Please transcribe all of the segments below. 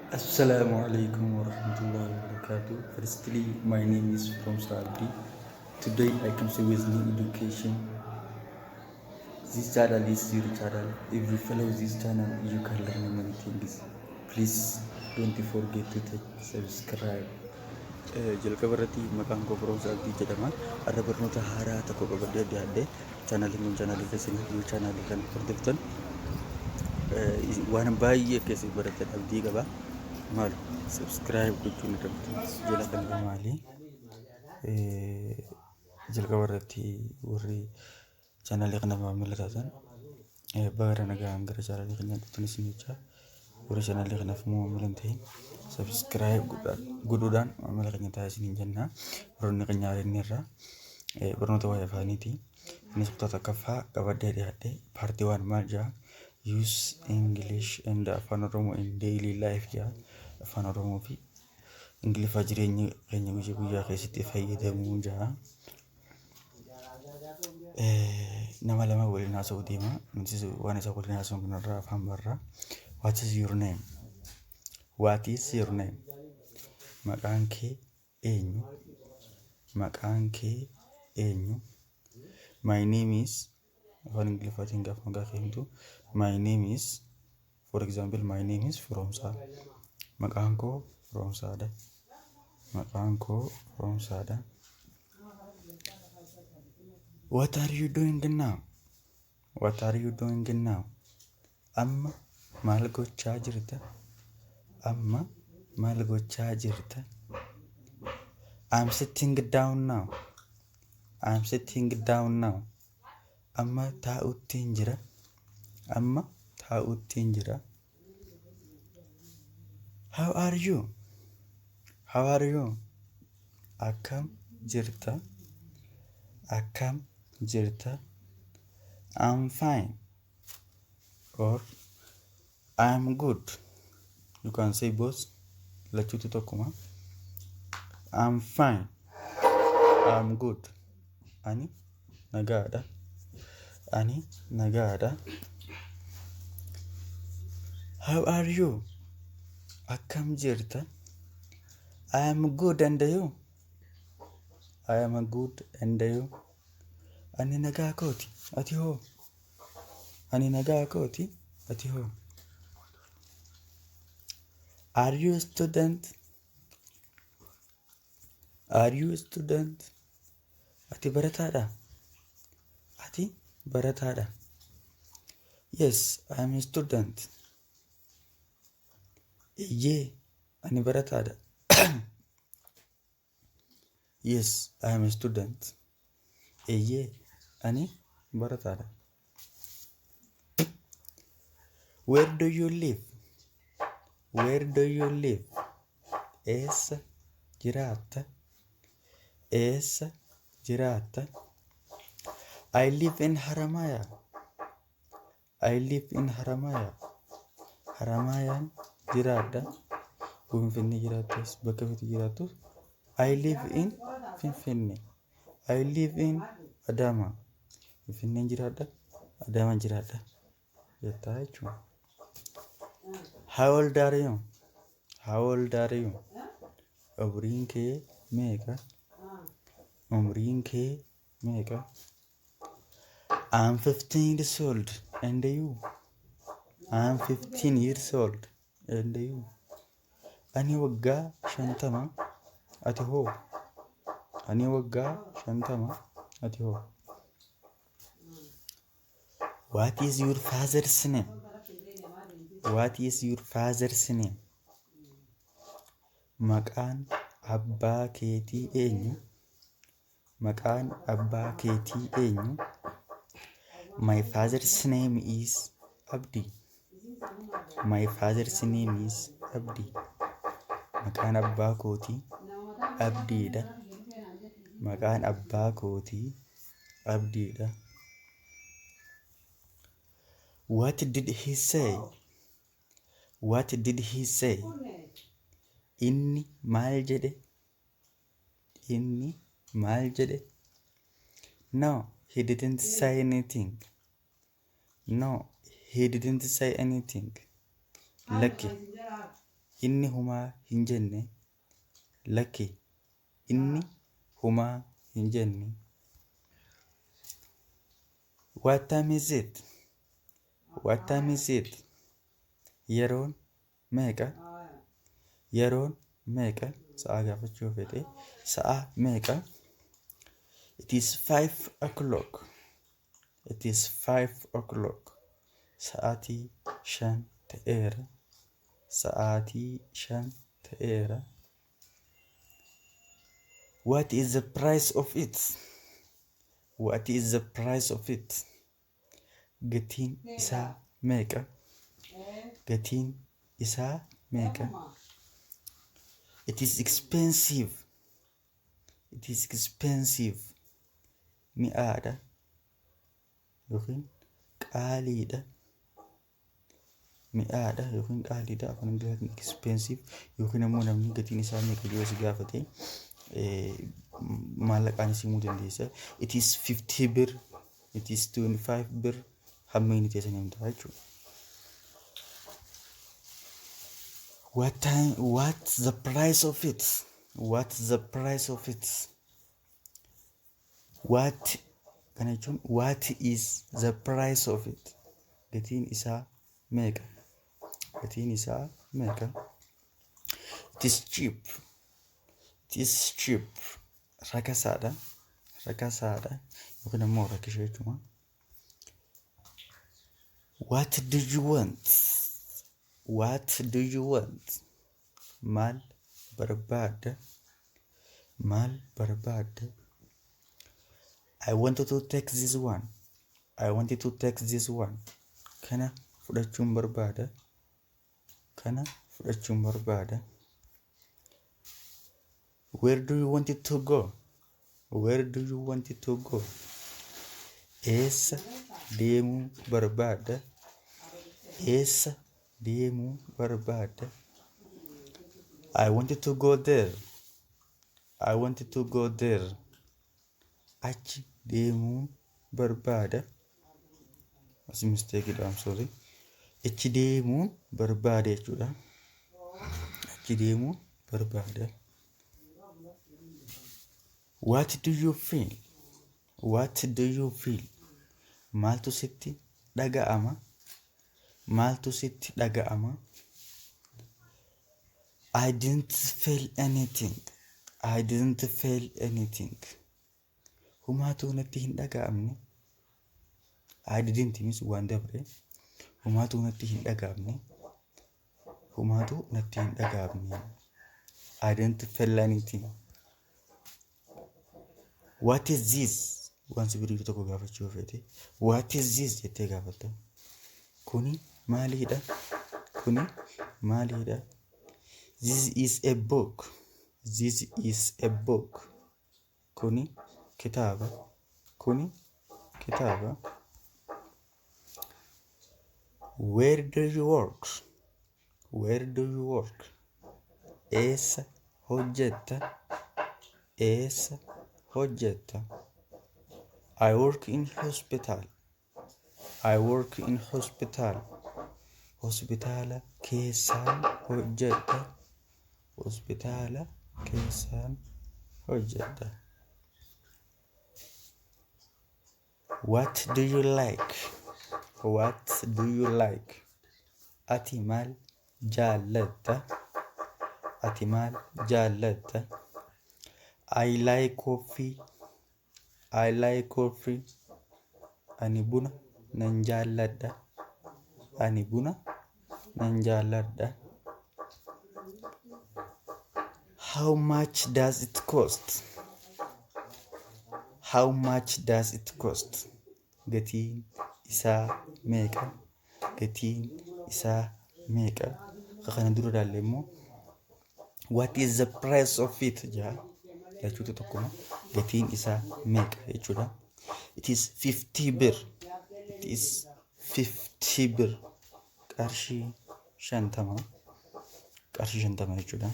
Assalamu alaikum warahmatullahi wabarakatuh. Firstly, my name is Firomsa Abdi. Today I come to with new education. This channel is your channel. If you follow this channel, you can learn many things. Please don't forget to touch subscribe. Jalqaba irratti maqaan koo Firoomsa Abdii jedhama. Har'a barnoota haaraa tokko qabadhee dhiyaadhe. Chaanaliin kun chaanalii keessanii yoo chaanalii kana hordoftan waan baay'ee keessatti baratan abdii qaba. Maal subscribe gochuun irratti jala kan maali? Jalqaba irratti warri chaanalii kana maamila taatan baga nagaan gara chaanalii keenyaa dhuftan isin jecha. Warri chaanalii kanaaf immoo maamila hin ta'in subscribe godhuudhaan maamila keenya ta'a isiniin jenna. Barnoonni keenya inni irraa barnoota waa'ee afaaniiti. Innis kutaa tokkoffaa qabadhee dhiyaadhe part one maal jedha? Use English and Afaan Oromoo in daily life jedha. Afaan Oromoo fi Ingiliffaa jireenya keenya guyyaa guyyaa keessatti fayyadamuu jedha. Nama lama waliin haasa'uu deema. Nutis waan isa waliin haasa'u kanarraa afaan barraa. What is your name? What is your name? Maqaan kee eenyu? Maqaan kee eenyu? My name is, afaan Ingiliffaatiin gaafa maqaa kee himtu, my name is, for example, my name is Firoomsaa. Maqaan koo Firoomsaadha. Maqaan koo Firoomsaadha. What are you doing now? What are you doing now? Amma maal gochaa jirta? Amma maal gochaa jirta? I'm sitting down now. I'm sitting down now. Amma taa'uttiin jira. Amma taa'uttiin jira. How are you? How are you? Akkam jirta? Akkam jirta? I'm fine or I'm good. You can say both. Lachuutu tokkuma. I'm fine. I'm good. Ani nagaadha. Ani nagaadha. How are you? Akkam jirta? I am good, and you? I am good, and you? Ani nagaa kooti. Ati hoo? Ani nagaa kooti. Ati hoo? Are you a student? Are you a student? Ati barataadha? Ati barataadha? Yes, I am a student. Eeyyee, ani barataadha. Yes, I am a student. Eeyyee, ani barataadha. Where do you live? Where do you live? Eessa jiraatta? Eessa jiraatta? I live in Haramaya. I live in Haramaya. Haramayaan jiraadha. Finfinnee jiraattus, bakka feete jiraattus, I live in Finfinnee. I live in Adama. Finfinneen jiraadha. Adaamaan jiraadha. Jettaa jechuudha. How old are you? How old are you? Umriin kee meeqa? Umriin kee meeqa? I'm 15 years old. And you? I'm 15 years old. And you? Ani waggaa 50. Ati hoo? Ani waggaa 50. Ati hoo? What is your father's name? What is your father's name? Maqaan abbaa keetii eenyu? Maqaan abbaa keetii eenyu? My father's name is Abdi. My father's name is Abdi. Maqaan abbaa kootii Abdiidha. Maqaan abbaa kootii Abdiidha. What did he say? What did he say? Inni maal jedhe? Inni maal jedhe? No, he didn't say anything. No, he didn't say anything. Lakki. Inni humaa hin jenne. Lakki, inni humaa hin jenne. What time is it? What time is it? Yeroon meeqa? Yeroon meeqa? Sa'a gaafachuu fedhe, sa'a meeqa? It is 5 o'clock. It is 5 o'clock. Sa'aatii 5 ta'eera. Sa'aatii 5 ta'eera. What is the price of it? What is the price of it? Gatiin isaa meeqa? Gatiin isaa meeqa? It is expensive. It is expensive. Mi'aadha yookiin qaaliidha. Mi'aadha yookiin qaaliidha, afaan Ingiliffaatiin expensive. Yookiin ammoo namni gatiin isaa meeqa yoo si gaafate, maallaqaan himuu dandeessa. It is 50 birr. It is 25 birr. Hamma inni ta'e sanii himta jechuudha. What time, what's the price of it? What's the price of it? What kana jechuun, what is the price of it? Gatiin isaa meeqa? Gatiin isaa meeqa? It is cheap. It is cheap. Rakasaadha. Rakasaadha. Yookiin ammoo rakisha jechuudha. What do you want? What do you want? Maal barbaadda? Maal barbaadda? I want to take this one. I want to take this one. Kana fudhachuun barbaada. Kana fudhachuun barbaada. Where do you want it to go? Where do you want it to go? Eessa deemuu barbaadda? Eessa deemuu barbaadda? I want to go there. I want to go there. Achi deemuu barbaada. Asi mistake dha, I'm sorry. Achi deemuu barbaada jechuudha. Achi deemuu barbaada. What do you feel? What do you feel? Maaltu sitti dhaga'ama? Maaltu sitti dhaga'ama? I didn't feel anything. I didn't feel anything. Humaatu natti hin dhaga'amne. I didn't means waan dabre. Humaatu natti hin dhaga'amne. Humaatu natti hin dhaga'amne. I didn't feel anything. What is this? Waan si bira tokko gaafachuu feete. What is this jettee gaafatta. Kuni maaliidha? Kuni maaliidha? This is a book. This is a book. Kuni kitaaba. Kuni kitaaba. Where do you work? Where do you work? Eessa hojjetta? Eessa hojjetta? I work in hospital. I work in hospital. Hospitaala keessaan hojjedha. Hospitaala keessaan hojjedha. What do you like? What do you like? Ati maal jaallatta? Ati maal jaallatta? I like coffee. I like coffee. Ani buna nan jaalladha. Ani buna nan jaalladha. How much does it cost? How much does it cost? Gatiin isaa meeqa? Gatiin isaa meeqa? Kana dura ilaalle immoo, what is the price of it jaa jechuutu tokkuma, gatiin isaa meeqa jechuudha. It is 50 birr. It is 50 birr. Qarshii 50. Qarshii 50 jechuudha.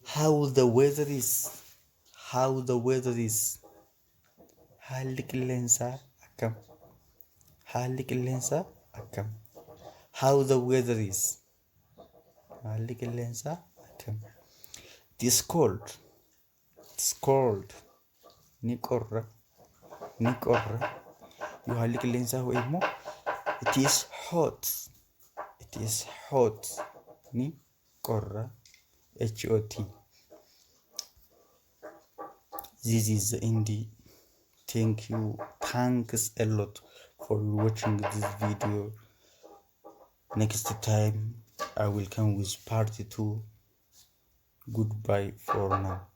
How the weather is? How the weather is? Haalli qilleensaa akkam? Haalli qilleensaa akkam? How the weather is? Haalli qilleensaa akkam? It is cold. It's cold. Ni qorra. Ni qorra. Yoo haalli qilleensaa ho'e immoo, it is hot. It is hot. Ni qorra. HOT. This is the end. Thank you. Thanks a lot for watching this video. Next time I will come with part 2. Goodbye for now.